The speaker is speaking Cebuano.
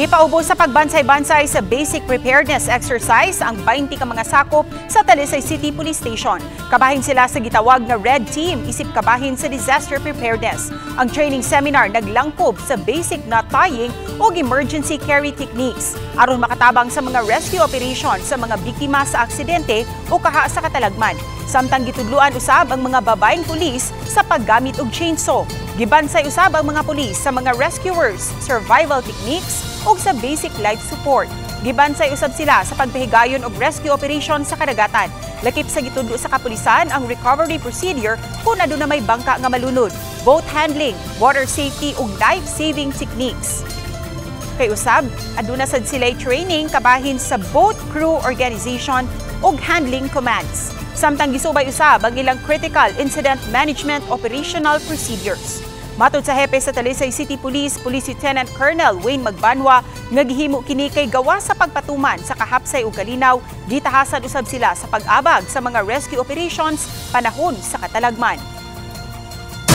Gipaubos sa pagbansay-bansay sa basic preparedness exercise ang 20 ka mga sakop sa Talisay City Police Station. Kabahin sila sa gitawag nga Red Team isip kabahin sa disaster preparedness. Ang training seminar naglangkob sa basic knot tying ug emergency carry techniques aron makatabang sa mga rescue operation sa mga biktima sa aksidente o kaha sa katalagman. Samtang gitudluan usab ang mga babaeng pulis sa paggamit og chainsaw. Gibansay usab ang mga pulis sa mga rescuers, survival techniques ug sa basic life support. Gibansay usab sila sa pagpahigayon og rescue operation sa kadagatan. Lakip sa gitudlo sa kapulisan ang recovery procedure kung aduna may bangka nga malunod, boat handling, water safety ug life-saving techniques. Kay usab, aduna sad sila training kabahin sa boat crew organization ug handling commands. Samtang gisubay usab ang ilang critical incident management operational procedures. Matod sa hepe sa Talisay City Police, Police Lieutenant Colonel Wayne Magbanwa, nga gihimo kini kay gawa sa pagpatuman sa kahapsay ug kalinaw, gitahasan usab sila sa pag-abag sa mga rescue operations panahon sa katalagman.